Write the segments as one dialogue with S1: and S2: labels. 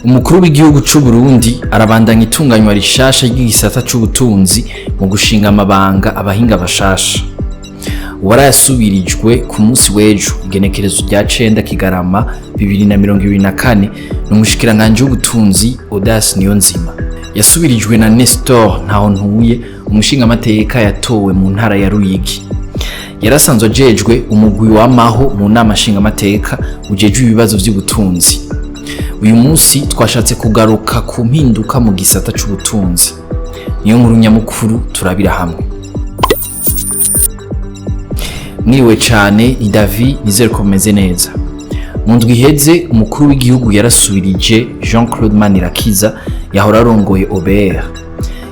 S1: Umukuru w'igihugu c'u Burundi arabandanya itunganywa rishasha ry'igisata c'ubutunzi mu gushinga amabanga abahinga bashasha. Uwarayasubirijwe ku munsi w'ejo, igenekerezo rya 9 Kigarama 2024, ni umushikiranganji w'ubutunzi Audace Niyonzima. Yasubirijwe na Nestor Ntahontuye, umushingamateka yatowe mu ntara ya Ruyigi. Yarasanzwe ajejwe umugwi wamaho mu nama nshingamateka ujejwe ibibazo vy'ubutunzi. Uyu munsi twashatse kugaruka ku mpinduka mu gisata c'ubutunzi. Niyo nkuru nyamukuru turabira hamwe. Mwiriwe cane, ni David, nizere ko mumeze neza. Mu ndwi iheze, umukuru w'igihugu yarasubirije Jean Claude Manirakiza yahora arongoye OBR.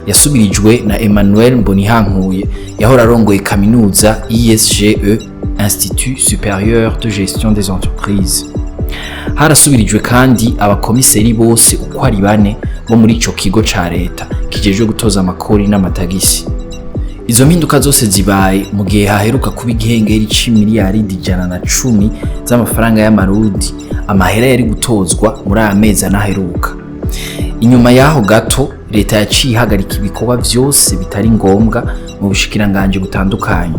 S1: Yasubirijwe na Emmanuel Mbonihankuye yahora arongoye kaminuza ISGE, Institut Supérieur de Gestion des Entreprises. Harasubirijwe kandi abakomiseri bose uko ari bane bo muri ico kigo ca leta kijejwe gutoza amakori n'amatagisi. Izo mpinduka zose zibaye mu gihe haheruka kuba igihengeri c'imiliyaridi 110 z'amafaranga y'amarundi, amahera yari gutozwa muri aya mezi anaheruka. Inyuma y'aho gato, leta yaciye ihagarika ibikorwa vyose bitari ngombwa mu bushikiranganji butandukanye,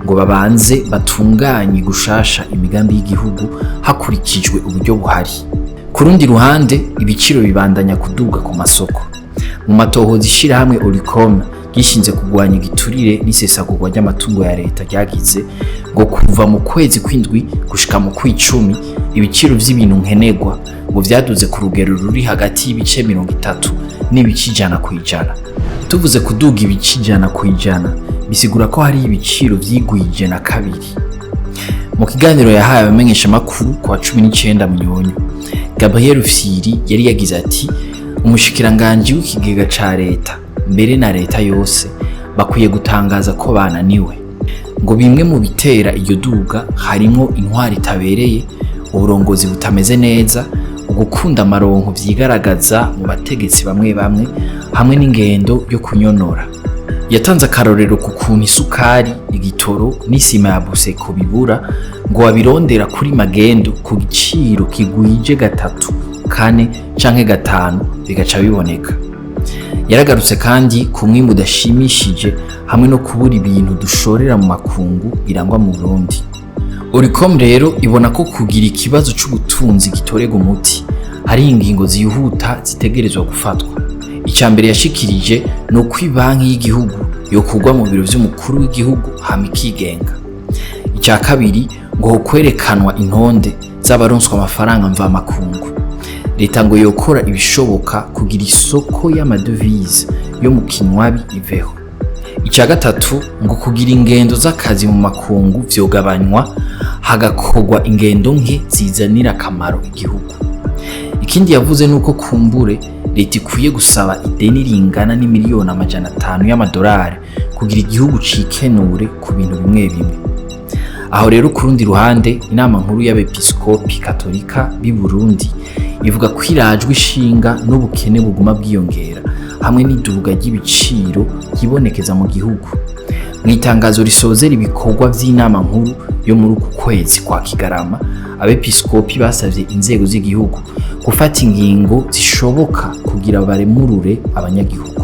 S1: ngo babanze batunganye gushasha imigambi y'igihugu hakurikijwe uburyo buhari. Ku rundi ruhande, ibiciro bibandanya kuduga ku masoko. Mu matohoza ishirahamwe Olucome gishinze kurwanya igiturire n'isesagurwa ry'amatungo ya leta ryagize, ngo kuva mu kwezi kw'indwi gushika mu kw'icumi, ibiciro vy'ibintu nkenerwa ngo vyaduze ku rugero ruri hagati y'ibice 30 n'ibice 100%. Tuvuze kuduga ibice 100%, bisigura ko hari ibiciro vyigwije na kabiri. Mu kiganiro yahaye abamenyeshamakuru ku wa 19 Munyonyo, Gabriel Rufyiri yari yagize ati: "Umushikiranganji w'ikigega ca leta, mbere na leta yose, bakwiye gutangaza ko bananiwe." Ngo bimwe mu bitera iryo duga harimwo intwari itabereye, uburongozi butameze neza, ugukunda amaronko vyigaragaza mu bategetsi bamwe bamwe, hamwe n'ingendo yo kunyonora. Yatanze akarorero ku kuntu isukari, igitoro n'isima ya Buseko bibura, ngo babirondera kuri magendo ku giciro kigwije gatatu, kane canke gatanu, bigaca biboneka. Yaragarutse kandi ku mwimbu udashimishije hamwe no kubura ibintu dushorera mu makungu birangwa mu Burundi. Olucome rero ibona ko kugira ikibazo c'ubutunzi gitorerwa umuti, hari ingingo zihuta zitegerezwa gufatwa. Ica mbere yashikirije ni uko ibanki y'igihugu yokurwa mu biro vy'umukuru w'igihugu hama ikigenga. Icya kabiri, ngo hokwerekanwa intonde z'abaronswa amafaranga mvamakungu. Leta ngo yokora ibishoboka kugira isoko y'amadevize yo mu kinywabi iveho. Icya gatatu, ngo kugira ingendo z'akazi mu makungu vyogabanywa, hagakorwa ingendo nke zizanira akamaro igihugu. Ikindi yavuze nuko kumbure leta ikwiye gusaba ideni ringana n'imiliyoni 500 y'amadolari kugira igihugu cikenure ku bintu bimwe bimwe. Aho rero, ku rundi ruhande, inama nkuru y'abepiskopi katolika b'i Burundi ivuga ko irajwe ishinga n'ubukene buguma bwiyongera hamwe n'iduga ry'ibiciro ryibonekeza mu gihugu. Mu itangazo risozera ibikorwa vy'inama nkuru yo muri uku kwezi kwa Kigarama, abepiskopi basavye inzego z'igihugu gufata ingingo zishoboka kugira baremurure abanyagihugu.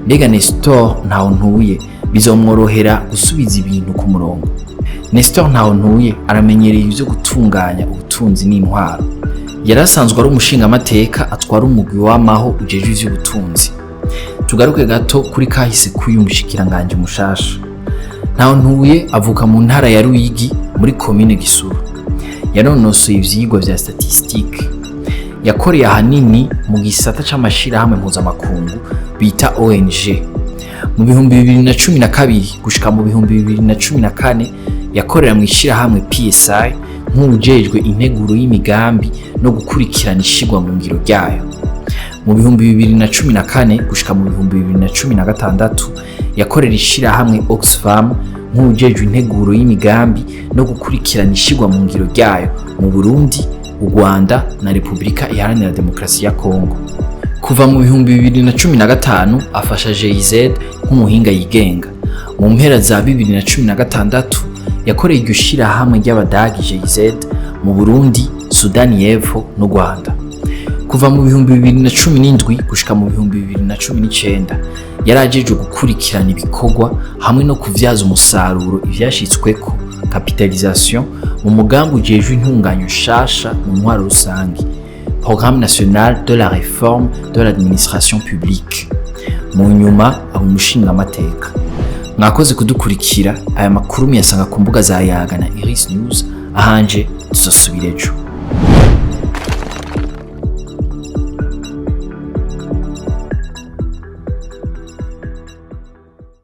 S1: Mbega Nestor Ntahontuye bizomworohera gusubiza ibintu ku murongo? Nestor Ntahontuye aramenyereye ivyo gutunganya ubutunzi n'intwaro. Yarasanzwe ari umushingamateka atwara umugwi w'amaho ujejwe ivy'ubutunzi. Tugaruke gato kuri kahise k'uyu mushikiranganji mushasha. Ntahontuye avuka mu ntara ya Ruyigi, muri komine Gisuru. Yanonosoye ivyigwa vya statistique. Yakoreye ahanini mu gisata c'amashirahamwe mpuzamakungu bita ONG. Mu 2012 gushika mu 2014, yakorera mu ishirahamwe PSI nk'uwujejwe integuro y'imigambi no gukurikirana ishirwa mu ngiro ryayo. Mu 2014 gushika mu 2016, yakorera ishirahamwe Oxfam nk'uwujejwe integuro y'imigambi no gukurikirana ishirwa mu ngiro ryayo mu Burundi, u Rwanda na Repubulika Iharanira Demokarasi ya Kongo. Kuva mu 2015 afasha GIZ nk'umuhinga yigenga. Mu mpera za 2016 yakoreye iryo shirahamwe ry'Abadagi GIZ mu Burundi, Sudani y'Epfo n'u Rwanda. Kuva mu 2017 gushika mu 2019, yari ajejwe gukurikirana ibikorwa hamwe no kuvyaza umusaruro ivyashitsweko, capitalisation, mu mugambi ujejwe intunganyo nshasha mu ntwaro rusangi, Programme national de la réforme de l'administration publique. Mu nyuma aba umushingamateka. Mwakoze kudukurikira. Aya makuru muyasanga ku mbuga za Yaga na Iris News. Ahanje tuzosubira ejo.